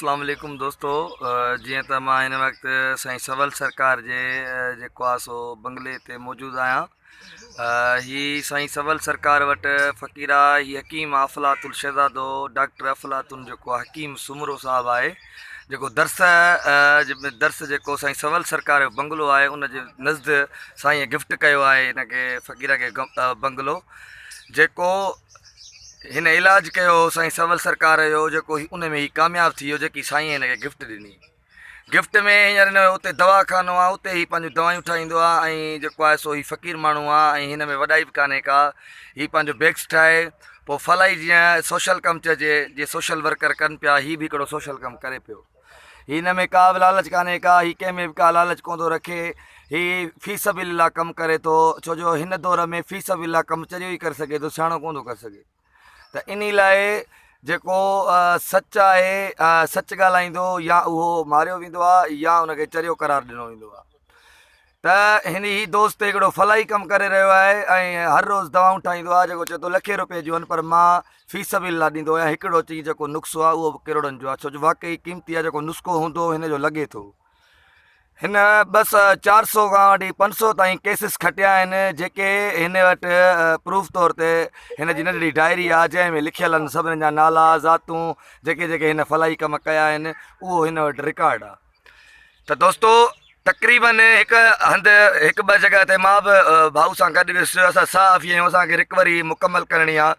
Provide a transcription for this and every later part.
اسلام عليڪم دوستو جيئن ته مان هن وقت سائين سول سرڪار جي جيڪو آ سو بنگلي تي موجود آهيان هي سائين سول سرڪار وٽ فقير آ هي حڪيم افلاطون شهزادو ڊاڪٽر افلاطون جيڪو حڪيم سومرو صاحب آهي جيڪو درس درس جيڪو سائين سول سرڪار جو بنگلو آهي ان جي نزد سائين گفٽ ڪيو آهي هن کي فقير کي بنگلو جيڪو هن علاج ڪيو هو سائين سول سرڪار جو جيڪو هي ان ۾ هي ڪامياب ٿي ويو جيڪي سائين هن کي گفٽ ڏني گفٽ ۾ هينئر هن جو اتي دوا خانو آهي اتي هي پنهنجون دوائيون ٺاهيندو آهي ۽ جيڪو آهي سو هي فقير ماڻهو آهي ۽ هن ۾ وڏائي به ڪانهي ڪا هي پنهنجو بيگس ٺاهي پوء فلاحي جيئن سوشل ڪم چئجي جيئن سوشل ورڪر ڪن پيا هي به هڪڙو سوشل ڪم ڪري پيو هي هن ۾ ڪا به لالچ ڪانهي ڪا هي ڪنهن ۾ به ڪا لالچ ڪونه ٿو رکي هي في سبيل الله ڪم ڪري ٿو ڇو جو هن دور ۾ في سبيل الله ڪم چريو ئي ڪري سگهي ٿو سياڻو ڪونه ٿو ڪري سگهي ته انهي لاء جيڪو سچ آهي سچ ڳالهائيندو يا اهو ماريو ويندو آهي يا ان کي چريو قرار ڏنو ويندو آهي ته هن هي دوست هڪڙو فلاحي ڪم ڪري رهيو آهي ۽ هر روز دوائون ٺاهيندو آهي جيڪو چئي ٿو لکين روپين جون آهن پر مان في سبيل الله ڏيندو آهيان هڪڙو چئي جيڪو نسخو آهي اهو به ڪروڙن جو آهي ڇو جو واقعي قيمتي آهي جيڪو نسخو هوندو هن جو لڳي ٿو هن ٻه سو چار سو کان وٺي پنج سو تائين ڪيسز کٽيا آهن جيڪي هن وٽ پروف طور تي هن جي ننڍڙي ڊائري آهي جنهن ۾ لکيل آهن سڀني جا نالا ذاتون جيڪي جيڪي هن فلاحي ڪم ڪيا آهن اهو هن وٽ رڪارڊ آهي ته دوستو تقريبن هڪ هنڌ هڪ ٻه جڳهه تي مان به ڀائو سان گڏ ويس اسان صحافي آهيون اسان کي رڪوري مڪمل ڪرڻي آهي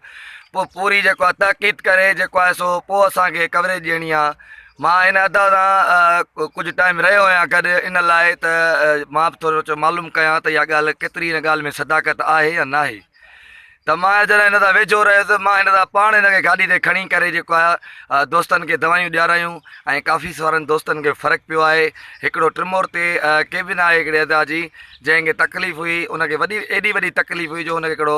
پوء پوري جيڪو آهي تحقيق ڪري جيڪو آهي سو پوء اسان کي ڪوريج ڏيڻي آهي مان هن ادا سان ڪجهه ٽائيم رهيو آهيان گڏ ان لاء ته مان به ٿورو چيو معلوم ڪيان ته اها ڳالهه ڪيتري هن ڳالهه ۾ صداقت آهي يا ناهي ته مان جڏهن هن سان ويجهو رهيس مان هن سان پاڻ هن کي گاڏي تي کڻي ڪري جيڪو آهي دوستن کي دوائيون ڏيارايون ۽ ڪافي سارن دوستن کي فرق پيو آهي هڪڙو ٽمور تي ڪيبن آهي هڪڙي ادا جي جنهن کي تڪليف هئي ان کي وڏي ايڏي وڏي تڪليف هئي جو ان کي هڪڙو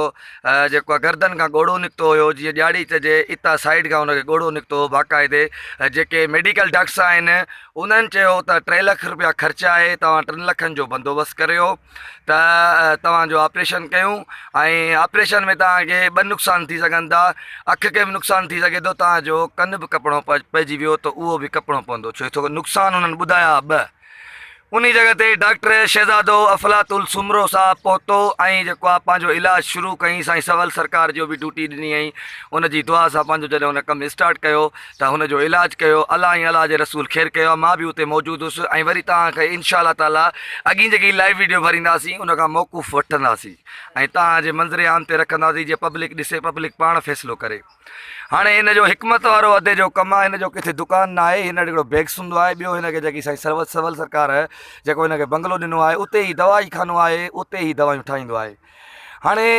جيڪو آهي گردن کان ڳوڙهو نڪتو هيو جيئن ڄاڙي چئجي اتان سائيڊ کان ان کي ڳوڙهو نڪتو هو باقاعدي جيڪي ميڊيڪل ڊاڪٽرس آهن انهن چيو ته ٽي لک روپيا خرچ آهي توهان ٽن لکن جو بندوبست ڪريو ته توهان جو آپريشن ڪيون ۽ آپريشن ۾ توهان کي ٻه نقصان ٿي سگهن ٿا اک کي به نقصان ٿي سگهي ٿو توهان جو ڪن به ڪپڻو پئجي ويو ته اهو به ڪپڻو پوندو ڇو ته نقصان انهن ٻڌايا ٻه انهي جڳهه تي ڊاڪٽر شهزادو افلاطون سومرو صاحب پهتو ۽ جيڪو آ پنهنجو علاج شروع ڪيائين سائين سول سرڪار جو به ڊيوٽي ڏني ۽ ان جي دعا سان پنهنجو جڏهن ان ڪم اسٽارٽ ڪيو ته هن جو علاج ڪيو الله ۽ الله جي رسول خير ڪيو آهي مان به اتي موجود هوس ۽ وري توهان کي انشاء الله تعالي اڳين جيڪي لائيو ويڊيو ڀرينداسين ان کان موقوف وٺنداسين ۽ توهان جي منظر عام تي رکنداسين جي پبلڪ ڏسي پبلڪ پاڻ فيصلو ڪري هاڻي هن جو حڪمت وارو ادي جو ڪم آهي هن جو ڪٿي دڪان نه آهي هن وٽ هڪڙو بيگس هوندو آهي ٻيو هن کي جيڪي سائين سرور سول سرڪار جيڪو هن کي بنگلو ڏنو آهي اتي هي دوائي خانو آهي اتي هي دوائيون ٺاهيندو آهي هاڻي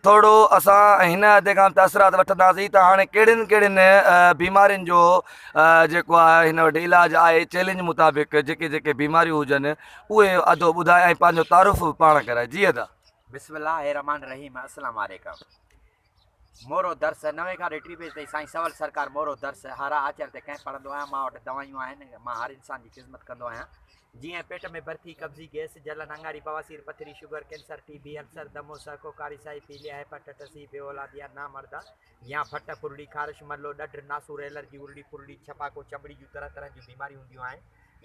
ٿورڙو اسان هن عهدي کان تاثرات وٺنداسين ته هاڻي ڪهڙين ڪهڙين بيمارين جو جيڪو آهي هن وٽ علاج آهي چئلينج مطابق جيڪي جيڪي بيماريون هجن اهي ادو ٻڌائي ۽ پنهنجو تعارف به پاڻ ڪرائي جي ادا. بسم الله الرحمٰن الرحيم السلام عليڪم مورو درس نوين کان ٽي بجي تائين سائين سول سرڪار مورو درس هر آچر تي ڪئمپ هڻندو آهيان مان وٽ دوائيون آهن مان هر انسان جي خدمت ڪندو آهيان جيئن پيٽ ۾ ڀرٿي، قبضي، گئس، جلن، اڱاري، بواسير، پٿري، شگر، ڪينسر، ٽي بي، السر، دمو، سهڪو، ڪاري سائي، پيليا، هيپاٽائٽس سي، بي اولادي يا نامرده يا ڦٽ، ڦرڙي، خارش، ملو، ڏڍ، ناسور، الرجي، ارڙي، ڦرڙي، ڇپاڪو، چمڙي جون طرح طرح جون بيماريون هونديون آهن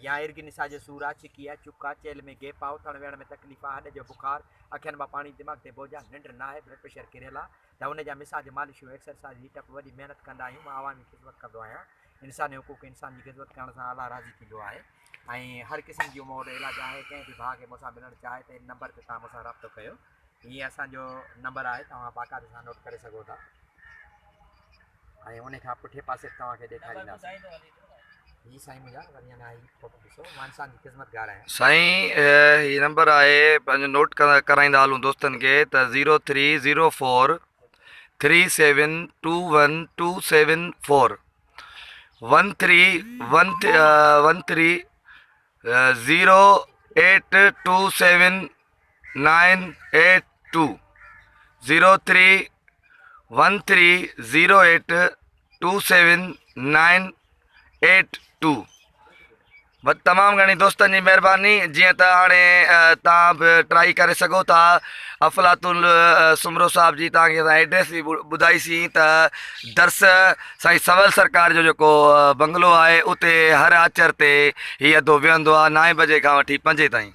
يا ارگ نسا جو سور آ، ڇڪي آ، چڪ آ، چيلهه ۾ گيپ آ، اٿڻ ويهڻ ۾ تڪليف آ، هڏ جو بخار، اکين مان پاڻي، دماغ تي بوجھ آ، ننڊ ناهي، بلڊ پريشر ڪريل آ ته ان جا مساج، مالشون، ايڪسرسائيز، هيٽ اپ، وڏي محنت ڪندا آهيون، مان عوامي خدمت ڪندو آهيان، انساني حقوق انسان جي خدمت ڪرڻ سان الله راضي ٿيندو آهي. ۽ هر قسم جون مون وٽ علاج آهي ڪنهن به ڀاء کي مون سان ملڻ چاهي ته ان نمبر تي توهان مون سان رابطو ڪيو هي اسان جو نمبر آهي توهان باقاعدي سان نوٽ ڪري سگهو ٿا ۽ ان کان پٺي پاسي به توهان کي ڏيکارينداسين هي سائين منهنجا وري اڃا هي فوٽو ڏسو مان انسان جي خدمت گار آهيان. سائين هي نمبر آهي پنهنجو نوٽ ڪرائيندا هلون دوستن کي ته zero three zero four three seven two one two seven four one three one one three zero eight two seven nine eight two zero three one three zero eight two seven nine eight two. تمام گهڻي دوستن جي مهرباني جيئن ته هاڻي توهان به ٽرائي ڪري سگهو ٿا افلاطون سومرو صاحب جي توهان کي اسان ايڊريس به ٻڌائي سين ته درس سائين سول سرڪار جو جيڪو بنگلو آهي اتي هر آچر تي هي ادو ويهندو آهي نائين بجي کان وٺي پنجين تائين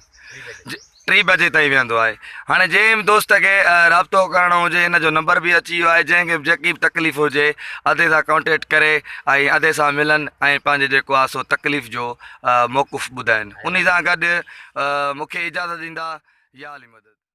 ٽي بجي تائين ويهندو آهي هاڻي جنهن به دوست کي رابطو ڪرڻو هجي هن جو نمبر به اچي ويو آهي جنهن کي به جيڪي به تڪليف هجي ادي سان ڪانٽيڪٽ ڪري ۽ ادي سان ملن ۽ پنهنجي جيڪو آهي سو تڪليف جو موقف ٻڌائن انهي سان گڏ مونکي اجازت ڏيندا يا علي مدد.